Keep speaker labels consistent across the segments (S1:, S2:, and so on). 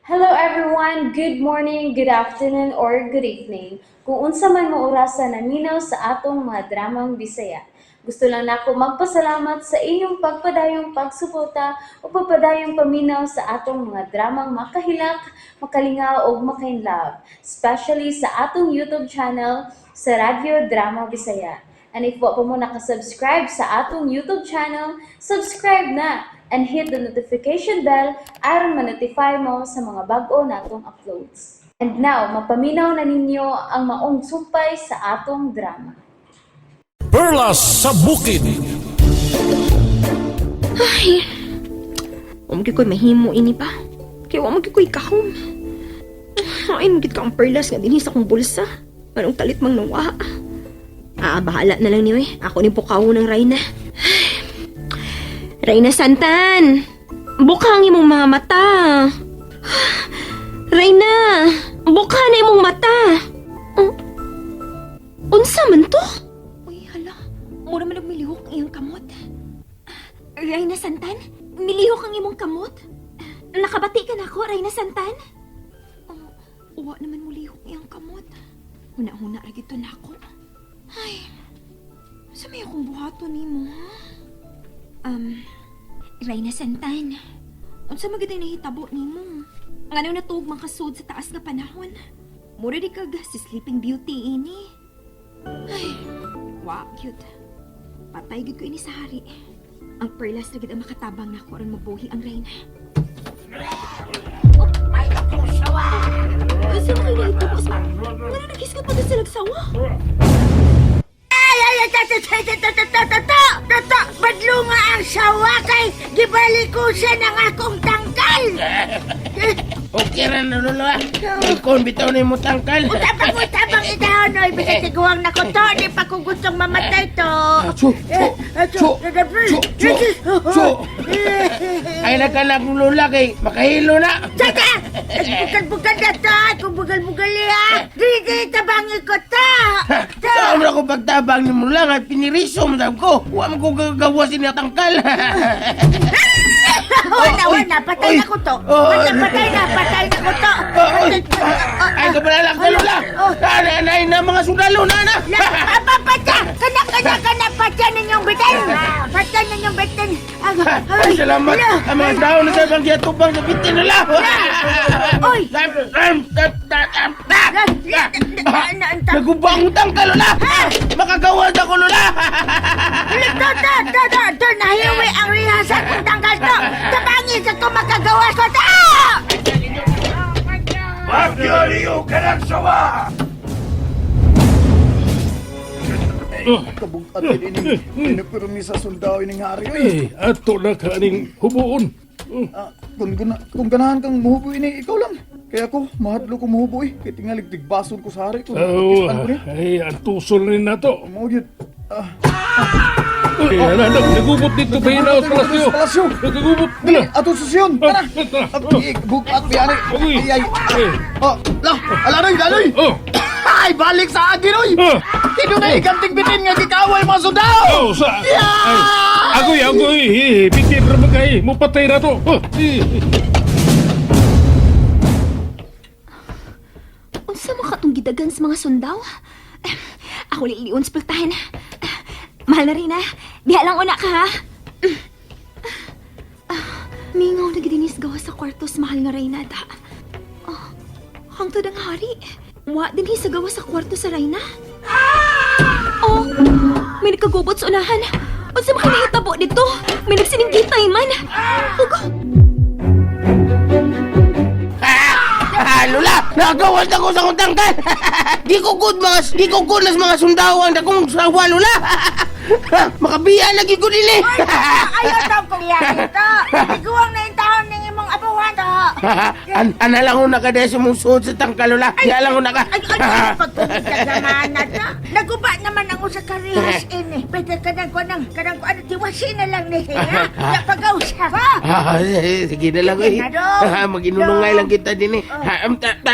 S1: Hello everyone! Good morning, good afternoon, or good evening. Kung unsa man mo orasa naminaw sa atong mga dramang Bisaya. Gusto lang nako magpasalamat sa inyong pagpadayong pagsuporta o pagpadayong paminaw sa atong mga dramang makahilak, makalingaw ug makainlove, especially sa atong YouTube channel sa Radyo Drama Bisaya. And if wa pa mo nakasubscribe sa atong YouTube channel, subscribe na and hit the notification bell aron ma-notify mo sa mga bag-o natong uploads. And now, mapaminaw na ninyo ang maong sumpay sa atong drama.
S2: Perlas sa Bukid.
S3: Ay, wa man ko'y mahimo ini pa. Kaya wa man ko'y kahom. Ay, magit ka ang perlas nga dinhi sa akong bulsa. Anong talit mang nawa. Ah, bahala na lang niyo eh. Ako ni pukaw ng Reyna. Ay, Reyna Santan! Buka ang imong mga mata. Reyna! Buka na imong mata. Oh, unsa man to? Uy, hala. Mura man og milihok ang iyang kamot. Reyna Santan, nilihok ang imong kamot. Nakabati ka nako, Reyna Santan? Oh, uwa naman mo lihok iyang kamot. Huna-huna ra gito nako. Ay, sa may akong buhaton nimo, ha? Reyna Santan, unsa man gid ang nahitabo nimo? Ngano natuog man kasud sa taas nga panahon? Mura di kag si Sleeping Beauty ini. Ay, wa cute. Patay gid ko ini sa hari. Ang perlas ra gid ang makatabang nako aron mabuhi ang reyna. Oh, ay, sawa. Unsa man kay nahitabo sa? Ngano naghisgot pa sa nagsawa?
S4: Ay, ay, ay, ta, ta, ta, ta, ta, ta, ta, ta, ta, ta, ta, badlo nga ang sawa kay gibalik ko siya ng akong tangkal.
S5: Okay ra na, Lolo, ah. Ikaw bitaw na yung tangkal.
S4: Utabang, utabang itahon, oy, bisag tiguang na ko to, di pa ko gustong mamatay to.
S5: Chu, chu, chu, chu, chu, chu. Ay nagkanak ng Lola kay makahilo na.
S4: Tata! Bugal-bugal na to, kung bugal-bugal ya. Dili, dili, tabangi ko to. To.
S5: Saan mo ako pagtabang ni mo lang at piniriso mo sabi ko. Huwag mo ko gagawa siya tangkal.
S4: Wala, wala, patay na ko to. Wala, patay na, patay na ko to.
S5: Oy, ay kabalalak ka, Lola. Ana, ana, na mga sundalo na, na.
S4: Patya! Kana, kana, kana! Patya ninyong bitin! Patya ninyong bitin!
S5: Ay, salamat. Ang mga tao na sa ibang giyatubang sa bitin nila.
S4: Oy!
S5: Naguba ang tangkal, Lola. Makagawa sa ko, Lola.
S4: To, to, to, to, to, nahiwi ang riha sa akong tanggal to! Tabangi sa ko makagawa ko to!
S6: Magyaliw ka ng sawa!
S7: Kabug-at din ini. Pinapirmi sa sundao ining hari oy.
S2: Eh, ato na ka aning hubuon.
S7: Ah, kung ganahan kang muhubo ini, ikaw lang. Kaya ako, mahadlo ko muhubo eh. Kay tingalig tigbason ko sa hari ko.
S2: Oh,
S7: Kitaan ko ni.
S2: ay, ang tusol rin na to.
S7: Mao gyud. Ah,
S2: Ay, ala, nagubot dito ba yun sa palasyo?
S7: Sa palasyo.
S2: Nagubot
S7: Dili,
S2: na.
S7: ato sa syon. Tara.
S2: Tara.
S7: Bugat biyani.
S2: Uy.
S7: Ay, ay.
S2: Eh.
S7: Oh, la, alanoy, laloy.
S2: Oh,
S7: Ay, balik sa akin oy.
S2: Ah.
S7: Kino na ikanting bitin nga gikaway mga sundao.
S2: oh, sa... Ay, agoy, agoy, eh, bitin ra ba kay? Mupatay na to. Oh, eh.
S3: Unsa man katong gidagan sa mga sundaw? Eh, ako liliun sa pultahan. Eh, mahal na Reyna, diha lang una ka ha. Ah, mingaw na gidinis gawa sa kwarto sa mahal nga Reyna da. Oh, hangtod ang hari. Wa dinhi sa gawa sa kwarto sa Reyna. Oh, may nagkagubot sa unahan. Unsa man kay nahitabo dito? May nagsininggitay man. Ugo,
S5: Ah, Lola, nagawas ako sa akong tangkal. Di ko good las mga sundao ang dakong sawa, Lola. Makabiya lagi ko nila.
S4: Ayaw daw kong iyan to! Tiguang na yung taon ng imong abuhan to!
S5: Ana lang ko nakadesa mong suot sa tangkal, Lola. Di lang ko naka.
S4: Ay, ay, ay, pagkumita na to. Naguba naman ang usa ka rehas ini. Pwede kanang kanang kanang ano, tiwasin na lang ni ha? Napagaw siya, ha?
S5: Ah, sige na lang, eh.
S4: Sige na, dong.
S5: Ah, Mag-inunungay lang kita din, eh. Ah, ta, ta.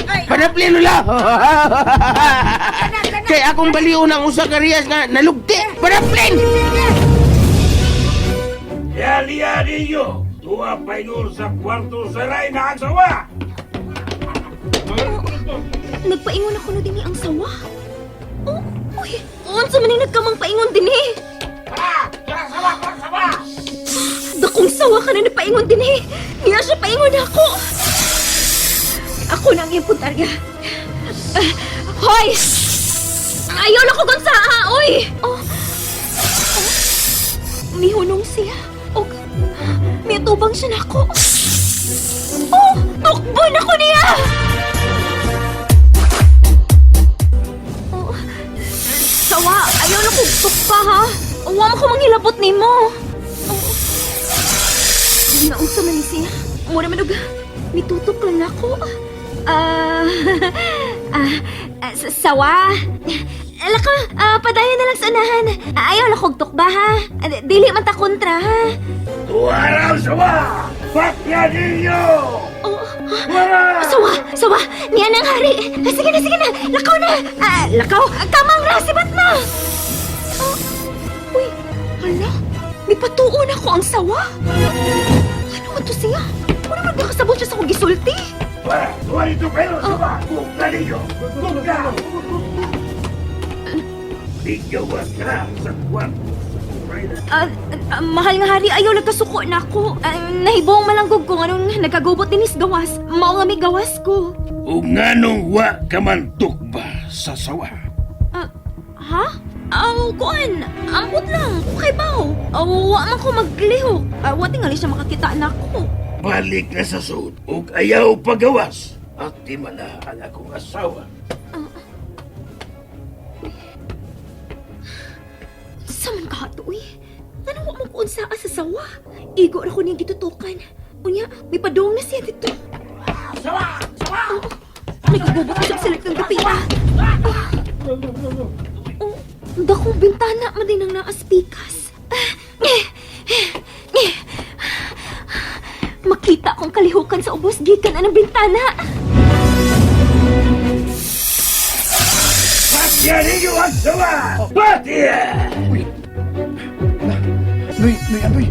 S4: Ay.
S5: Panapli, Lola.
S4: Kana, kana.
S5: Kaya akong baliw ng usa ka riyas nga nalugti. Panaplin!
S6: Yali-yali nyo! Tuwa paingon sa kwarto sa Reyna ang sawa!
S3: Nagpaingon ako no dinhi ang sawa. Oh, uy, unsa man ning nagkamang paingon dinhi?
S6: Ah! Kanang sawa! Kanang sawa!
S3: Dakong sawa ka na napaingon dinhi. Niya siya paingon ako. Ako na ang iyang puntarya. Ah, hoy! Ayaw na ko gunsa, ha, oy! Oh. Oh. Mihunong siya. Og, miatubang siya nako. Oh, tukbon ako niya! Oh, sawa, ayaw na kong tukpa, ha? Wa mo ko manghilabot nimo. Oh. Naunsa man ni siya. Mura man og mitutok lang ako. Ah, ah, ah, sawa. Laka, padayon na lang sa unahan. Ayaw na kog tukba ha. Dili man ta kontra ha.
S6: Tuwa raw sawa! Patya ninyo!
S3: Oh,
S6: Wala!
S3: sawa, sawa. Niya nang hari. Sige na, sige na. Lakaw na. Lakaw. Kamang ra, sibat na. Oh, uy, hala. Mipatuon ako ang sawa. Ano man to siya? Mura man nakasabot siya sa akong gisulti.
S6: Wala! Tuwa dito kayo sawa! Kugka ninyo! Kugka! Bigawas ka sa kwarto sa Reyna.
S3: Mahal nga hari, ayaw nagkasuko na ako. Nahibong malanggog ko anong nagkagubot din is gawas. Mao nga may gawas ko.
S6: O nganong wa ka man tukba sa sawa?
S3: Ah, ha? Aw, kuan, ambot lang, kung kay baw. Aw, wa man ko maglihok. Wa tingali siya makakita na ako.
S6: Balik na sa sud ug ayaw pagawas at di man ang akong asawa.
S3: Sa man ka ato, uy? Ano wa mo kuon sa asasawa? Igo ra ko niyang gitutukan. Unya, may padong na siya dito.
S6: Sawa! Sawa!
S3: Oh, nagagubot siya sa ng dapita. Oh, dakong bintana man din ang naaspikas. Makita kong kalihukan sa ubos gikan anang bintana.
S6: Patya ninyo ang sawa! Patya!
S7: Noy, Noy, Andoy.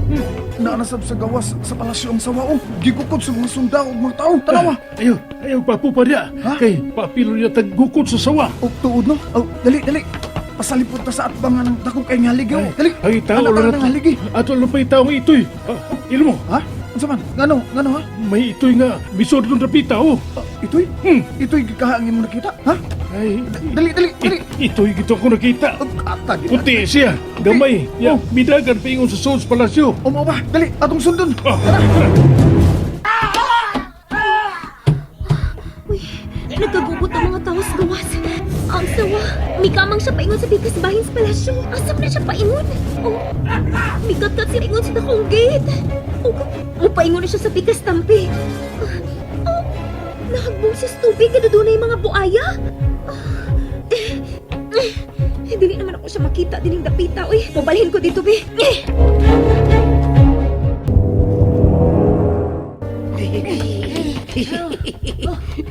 S7: Naanasab sa gawas sa palasyo ang sawa oh. Gigukod sa mga sundao ug mga tao. Tanawa.
S2: Ayaw, ayaw papupa niya.
S7: Ha?
S2: Kay papilo niya taggukod sa sawa.
S7: Og tuod no. Oh, dali, dali. Pasalipod ta sa atbangan ng dakong kay nga haligi. oh. Dali.
S2: Ay, tao
S7: Anak
S2: lang
S7: ng haligi.
S2: Ato lang pa'y taong itoy. Ilo mo,
S7: Ha? Unsa man? Ngano? Ngano ha?
S2: may itoy nga bisod ng dapita oh.
S7: Ah, itoy?
S2: Hmm.
S7: Itoy gikahangin mo nakita? Ha?
S2: Ay,
S7: Dali, dali, dali.
S2: itoy gito ako nakita.
S7: Ug ata gid.
S2: Puti siya, gamay. Ya,
S7: Oh.
S2: midagan paingon sa Souls Palacio.
S7: O mao ba? Dali, atong sundon.
S2: Ah, tara.
S3: Uy, nagkagubot ang mga tao sa gawas. Ang sawa, mikamang siya paingon sa bigas bahin sa palasyo. Asam na siya paingon. Oh, mikat-kat siya paingon sa dakong gate. Oh, mupaingon na siya sa bigas tampi. Oh, nahagbong siya sa tubig kada doon na yung mga buaya. Ah, eh, eh, dili naman ako siya makita dining dapita. Uy, pabalhin ko dito, be. Eh.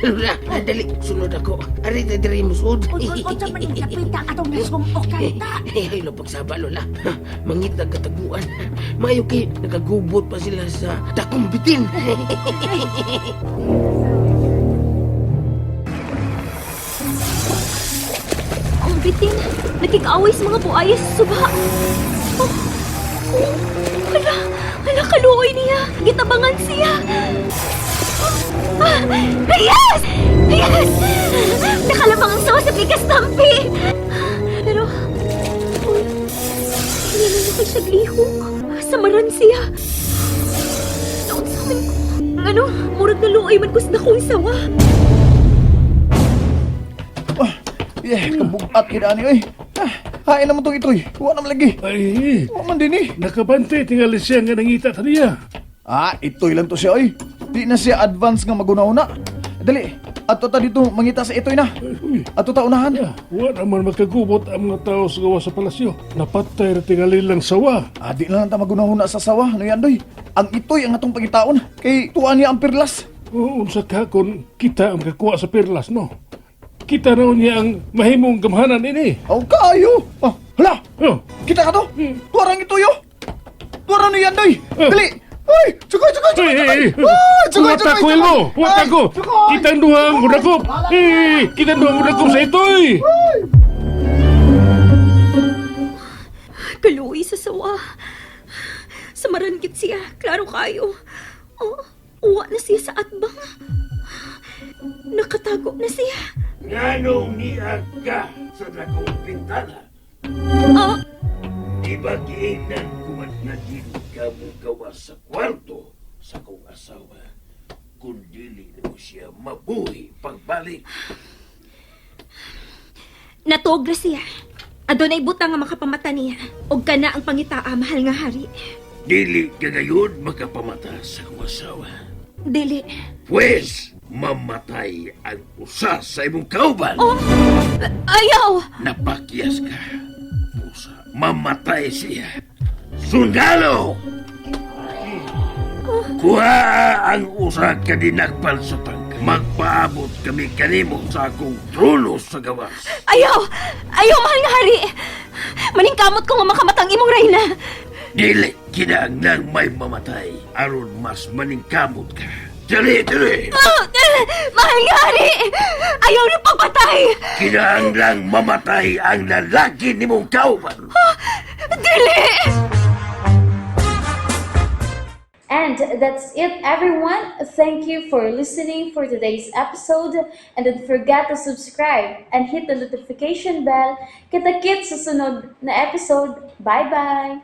S5: Lola, dali, sunod ako. Ari, diri mo sud.
S4: Uy, uy, unsa man ning dapita atong nasumok ta?
S5: Ay, lo pagsaba, Lola. Mangit ang kataguan. Mayo kay nakagubot pa sila sa dakong bitin.
S3: Ang bitin, nakikaway sa mga buaya sa suba. Oh, oh, hala, hala, kaluoy niya. Gitabangan siya. Ah, yes! Yes! Nakalabang ang sawa sa pikas tampi. Pero, uy, hindi na ko siya glihok. Samaran siya. Naon sa amin ko. Ano, murag naluoy man ko sa dakong sawa.
S7: Ah, yeah, kabugat gid ani oy. Ah, hain naman tong itoy. Wa naman lagi.
S2: Ay,
S7: Wa man din eh.
S2: nakabante tingali siya nga nangita ta niya.
S7: Ah, itoy lang to siya oy. Di na siya advance nga maguna-una. Dali, ato ta dito mangita sa itoy na.
S2: Uy,
S7: Ato ta unahan.
S2: ya, wa naman makagubot ang mga tao sa gawas sa palasyo. Napatay ra tingali lang sawa.
S7: Ah, di na lang ta maguna-una sa sawa, ano yan doy. Ang itoy ang atong pangitaon. Kay tuwa niya ang perlas.
S2: Oo, unsa ka kung kita ang kakuha sa perlas, no? Kita raw niya ang mahimong gamhanan ini.
S7: Aw kaayo. Oh, hala.
S2: Oh,
S7: Kita ka to? Tuwarang itoy oh. Tuwara ni yan doy.
S2: Oh.
S7: Dali. Ay! Tsukoy, tsukoy, tsukoy,
S2: Ay,
S7: tsukoy!
S2: ay, ay.
S7: Ay, tsukoy,
S2: Huwag
S7: tsukoy,
S2: ako, Elmo!
S7: tsukoy!
S2: Huwag
S7: Ay,
S2: ako!
S7: tsukoy!
S2: Kitang duha ang udakop! Eh, kitang duha ang udakop sa itoy!
S3: Kaluoy sa sawa. Samaran gid siya, klaro kayo. Oh, uwa na siya sa atbang. Nakatago na siya.
S6: Nganong niag ka sa dakong bintana?
S3: Ah,
S6: Di ba giingnan ko man nga dili ka mugawas sa kwarto sa kong asawa? Kung dili mo siya mabuhi pagbalik.
S3: Natuog ra siya. Adunay butang nga makapamata niya. Og kana ang pangitaa, mahal nga hari.
S6: Dili ka ngayon makapamata sa akong asawa.
S3: Dili.
S6: Pwes, mamatay ang usa sa imong kauban.
S3: Oh, ayaw!
S6: Napakyas ka. Pusa, mamatay siya. Sundalo! Kuha ang usa ka dinakpan sa tangka. Magpaabot kami kanimo sa akong trono sa gawas.
S3: Ayaw! Ayaw, mahal nga hari! Maningkamot ko nga makamatang imong reyna.
S6: Dili kinahanglang may mamatay aron mas maningkamot ka. Dali, dali!
S3: Oh, mahal nga hari! Ayaw na pagpatay!
S6: Kinahanglang mamatay ang lalaki nimong kauban.
S3: Dili!
S1: And that's it, everyone. Thank you for listening for today's episode. And don't forget to subscribe and hit the notification bell. Kita-kits sa sunod na episode. Bye-bye!